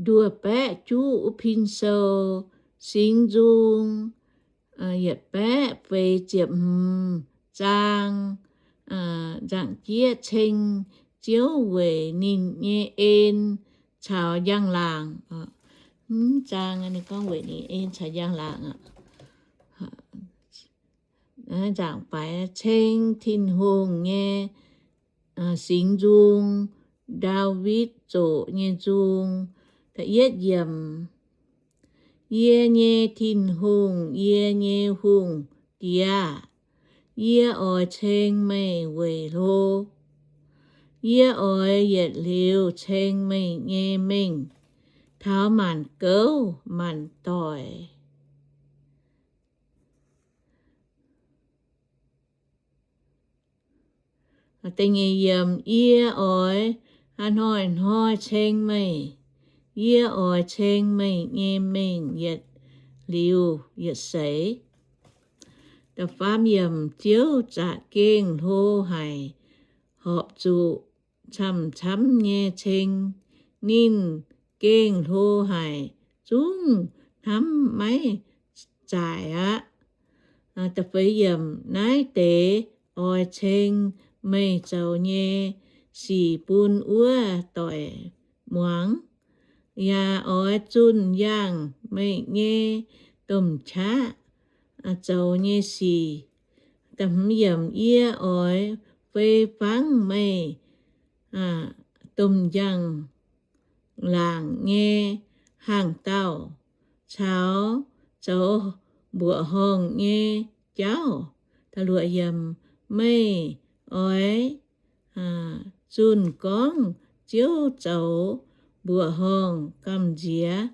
nduov baeqv juqv pin sou, singx nzung, yietc baeqv feix ziepc hmz zaang, nzaangc jieqv ceng Ziouv weic ninh nyei en caux njang-laangc. Mv zaang ninh gorngv weic ninh en caux njang-laangc. Nzaangc faix ceng Tin-Hungh nyei singx nzung, Ndaawitv zoqc nyei nzung. Yie nyei Tin-Hungh, yie nyei Hungh Diex, yie oix ceng meih weic hlo. Yie oix yietc liuz ceng meih nyei mengh taux maanc gouv maanc doic. Yie oix hnoi-hnoi ceng meih. Yie oix ceng meih nyei mengh yietc liuz yietc seix. Da'faam yiemc, Ziouv za'gengh hlo haic, horpc zuqc camv-camv nyei ceng. Ninh gengh hlo haic, zungv hnamv maiv zaaic aqv. Da'feix yiemc, Naaiv deix oix ceng meih zoux nyei sic bun wuov doic muangx, yaac oix zunh yaangh meih nyei domh qaqv zoux nyei sic. Da'hmz yiemc, Yie oix fei fangv meih domh njang-laangc nyei hnaangx-daauh caux zoux mbuoqc horngh nyei jauv. Meih oix zunh gorngv Ziouv zoux mbuoqc horngh gamh nziex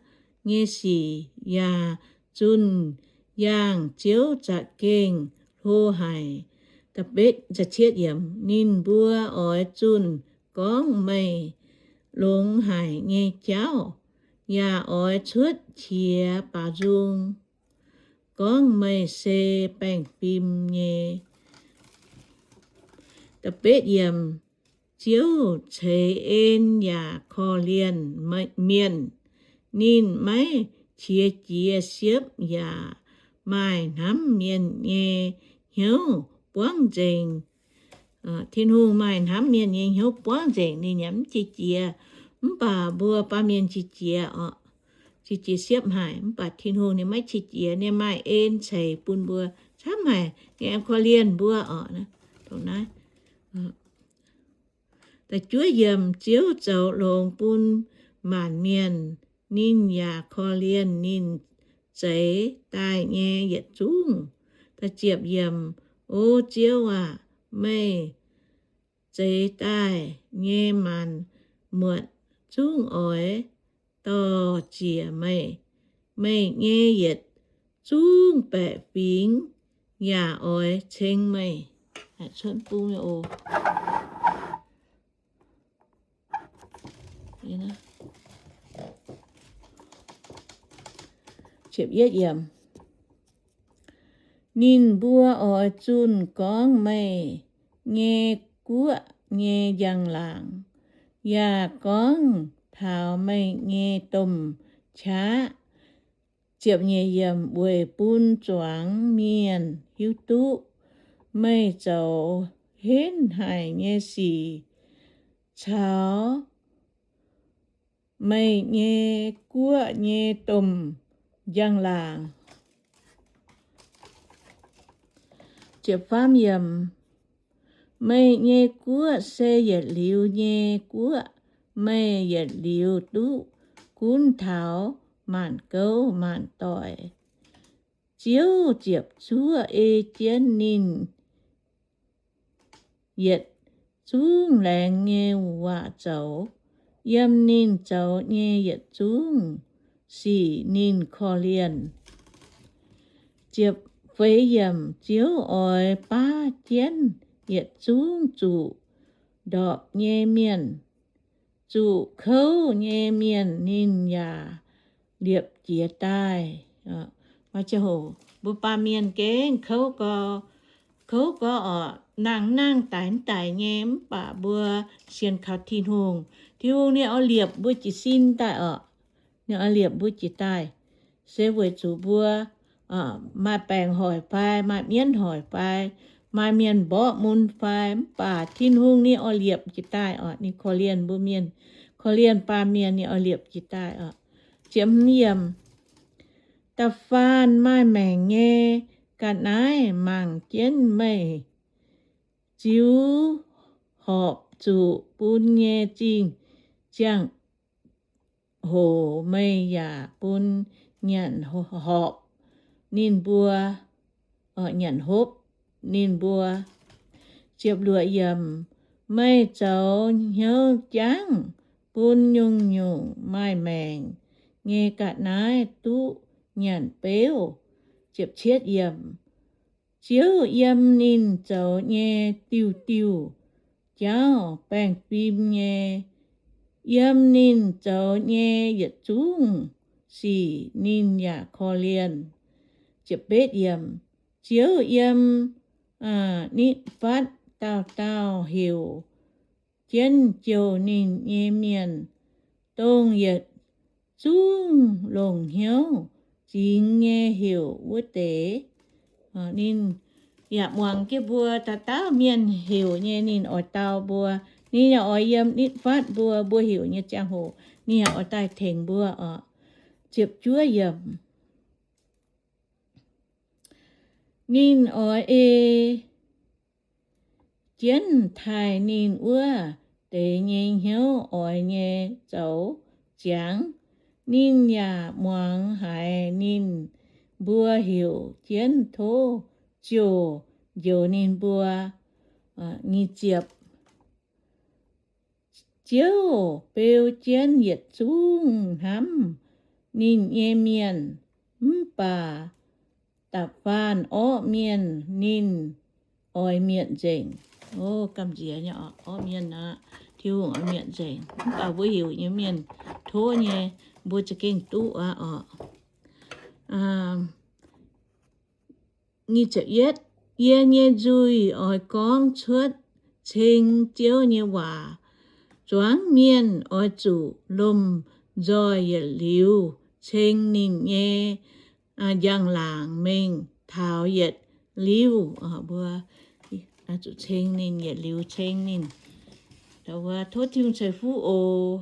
nyei sic, yaac zunh yaangh Ziouv za'gengh hlo haic. Ninh mbuo oix zunh gorngv meih longx haic nyei jauv, yaac oix cuotv qiex baaux nzung gorngv meih se baengh fim nyei. Ziouv ceix en yaac korv-lienh mienh. Ninh maiv qiex jiez siepv yaac maaih hnamv mienh nyei hnyouv buangv nzengc. Tin-Hungh maaih hnamv mienh nyei hnyouv buangv nzengc, ninh yaac mv qiex jiez. Mv baac mbuo baamh mienh qiex jiez oc, qiex jiez siepv haic. Mv baac Tin-Hungh ninh maiv qiex jiez, ninh maaih en ceix bun mbuo camv haic, ninh aengx korv-lienh mbuo oc. Da'juov yiemc, Ziouv zoux longx bun maanc mienh, ninh yaac korv-lienh ninh zeix daaih nyei yietc zungv. Ziepc yiemc, O Ziouv aac, meih zeix daaih nyei maanc muotc zungv oix dor-ziec meih. Meih nyei yietc zungv baeqc fingx yaac oix ceng meih. Ninh mbuo oix zunh gorngv meih nyei guoqv nyei njang-laangc, yaac gorngv taux meih nyei domh qaqv. Weic bun zuangx mienh hiuv duqv meih zoux henv haic nyei sic caux meih nyei guoqv nyei domh njang-laangc. Meih nyei guoqv se yietc liuz nyei guoqv. Meih yietc liuz duqv gunv taux maanc gouv maanc doic. Ziouv ziepc zuoqv ei jienv ninh yietc zungv laengz nyei waac zoux. Yiem ninh zoux nyei yietc zungv sic ninh korv-lienh. Ziepc feix yiemc, Ziouv oix baav jienv yietc zungv zuqc ndorpc nyei mienh. Zuqc kouv nyei mienh ninh yaac liepc jiez daaih. Mbuo baamh mienh gengh kouv gorx, kouv gorx oc. nangh nangh daic daic nyei, mv baac mbuo sienx kaux Tin-Hungh. Tin-Hungh ninh oix liepc mbuo jiez sin daaih oc. Ninh oix liepc mbuo jiez daaih, se weic zuqc mbuo maaih baengc hoic fai, maaih mienv hoic fai, maaih mienh mborqv mun fai, mv baac Tin-Hungh ninh oix liepc jiez daaih oc. Ninh korv-lienh mbuo mienh, korv-lienh baamh mienh, ninh oix liepc jiez daaih oc. Ziepc hmz yiemc. Da'faanh maaih maengc nyei ga'naaiv mangc jienv meih ziux horpc zuqc bun nyei zingh ziangh hoc meih yaac bun nyanc horpc ninh mbuo, nyanc hopv ninh mbuo. Ziepc luoqc yiemc. Meih zoux hnyouv jangv bun nyungc-nyungc maaih maengc nyei ga'naaiv duqv nyanc beuv. Ziepc cietv yiemc. Ziouv yiem ninh zoux nyei diuh diuh jauv baengh fim nyei, yiem ninh zoux nyei yietc zungv sic ninh yaac korv-lienh. Ziepc betv yiemc. Ziouv yiem nitv fatv dauh dauh heuc jienv jouh ninh nyei mienh, dongh yietc zungv longc hnyouv zingx nyei heuc wuov deix. Ninh yaac muangx jienv mbuo dauh dauh mienh heuc nyei, ninh oix dau mbuo. Ninh yaac oix yiem nitv fatv mbuo, mbuo heuc nyei ziangh hoc ninh yaac oix daaih tengx mbuo oc. Ziepc juov yiemc. Ninh oix ei jienv taaih ninh wuov deix nyei hnyouv oix nyei zoux ziangx. Ninh yaac muangx haiz ninh mbuo heuc jienv tov ziouc njoux ninh mbuo. Nyic ziepc. Ziouv beu jienv yietc zungv hnamv ninh nyei mienh, mv baac da'faanh orqv mienh ninh oix mietc nzengc. O, gamh nziex nyei orqv mienh aqv, Tin-Hungh oix mietc nzengc. Mv baac mbuo heuc nyei mienh tov nyei, mbuo za'gengh duqv aqv orqc. Yie nyei nzuih oix gorngv cuotv ceng Ziouv nyei waac. Zuangx mienh oix zuqc lomh nzoih yietc liuz ceng ninh nyei njang-laangc mengh taux yietc liuz. Mbuo zuqc ceng ninh yietc liuz ceng ninh. Tov Tin-Hungh ceix fuqv oc.